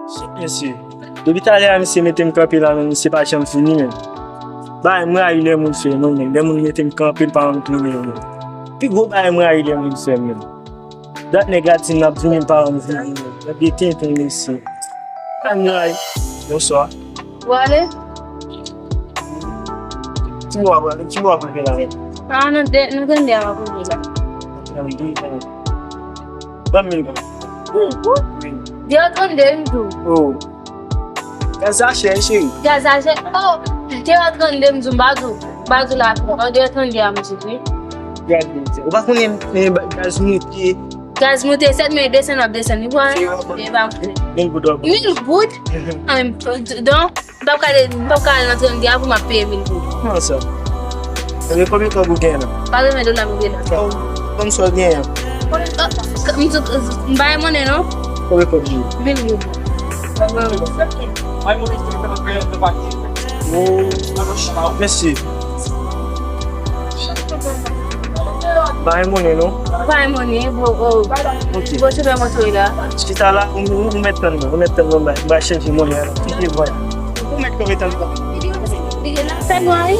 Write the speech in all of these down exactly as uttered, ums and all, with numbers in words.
Mesye, depi talè a misye mete m kanpe la, men misye pa janm vini, men. Bagay m rayi lè moun fè, mwen menm. Lè moun mete m kanpe, l pa janm tounen, men. Pi gwo bagay m rayi lè moun fè, men. Dat nèg la di m l ap vini, l pa janm vini, men. Nèg li tenten, mesye. Bagay m rayi. Bonswa. Ou ale? Ki bò w ap prale? Ki bò w ap rive la? A, nan de, nan trannde a m ap rive la. Nan trannde, trannde. Ban m mil goud. Mil goud? Wi. Deyò trannde, m di w. Oh. Gaz la chè, wi, cheri. Gaz la chè? Oh, deyò trannde, m di w, m pa di w. M pa di w la, non, deyò trannde a, m di w, wi. Gad, ou pa konnen, eh, gaz moute. Gaz moute, sèt mil desann, w ap desann, wi, pran. Mil goud w ap. Mil goud? Mhm. Ah, m, donk, M p ap ka ale, m p ap ka al nan trannde a pou m ap peye mil goud. Kòman sa? Ebyen, konbyen kòb ou genyen la? Katreven dola m gen la. Bon, konbyen sa w genyen an? M di, m pa gen monnen non. Konbyen kòb ou genyen? Mil goud. Oh, mèsi. Pa gen monnen non. Pa gen monnen, bon, oh. Ok. Bon, chofè moto la. Chita la, ou, ou, ou mèt tann mwen, ou mèt tann mwen, m bay, m bay chèche monnen an. Kite vwal. Ou mèt kanpe tann mwen. Li gen la fè nwa, wi.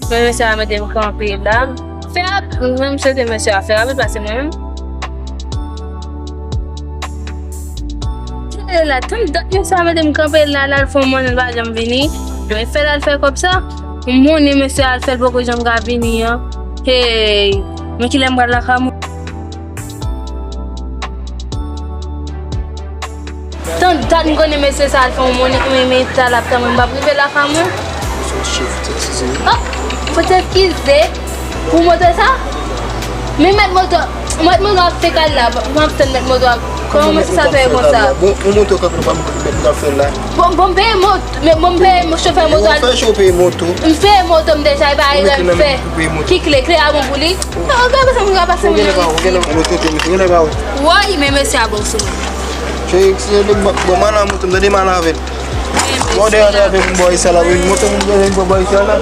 Men mesye a mete m kanpe la. Fè rap-, mwen, m swete mesye a fè rapid pase mwen menm. Gade la, tann dat mesye a mete m kanpe la, l al fè yon monnen, l pa janm vini. Mwen fè l al fè kòb sa. Yon monnen mesye a al fè, l poko janm ka vini an. Hey, men kilè m pral lakay mwen? Tann dat m konnen mesye sa al fè yon monnen, men, men ta l ap tann mwen, m p ap rive lakay mwen. Oh, fò t eskize pou moto sa. Men mèt moto, mèt moto ap fè kal la, m ap tann mèt moto ap. Kòman mesye sa fè konsa? Bon, yon moto kanpe, nou pa mèt moto ap fè la. Bon, bon, m peye moto, men bon, m peye mo-, chofè moto a. Ou fè cho peye moto. M peye moto m deja, e pa erè m fè. Ki kle, kle a bon pou li? Oh, gade sa, m ka pase mwen. Ou gen lè pa, ou gen lè pa, ou gen lè pa, ou. Woy, men mesye a bon sou mwen. Cheri, si se bon, bon, mal a moto, m tande mal avè l. Bon, de, de, de, m bò isi la, wi, moto m bò isi la.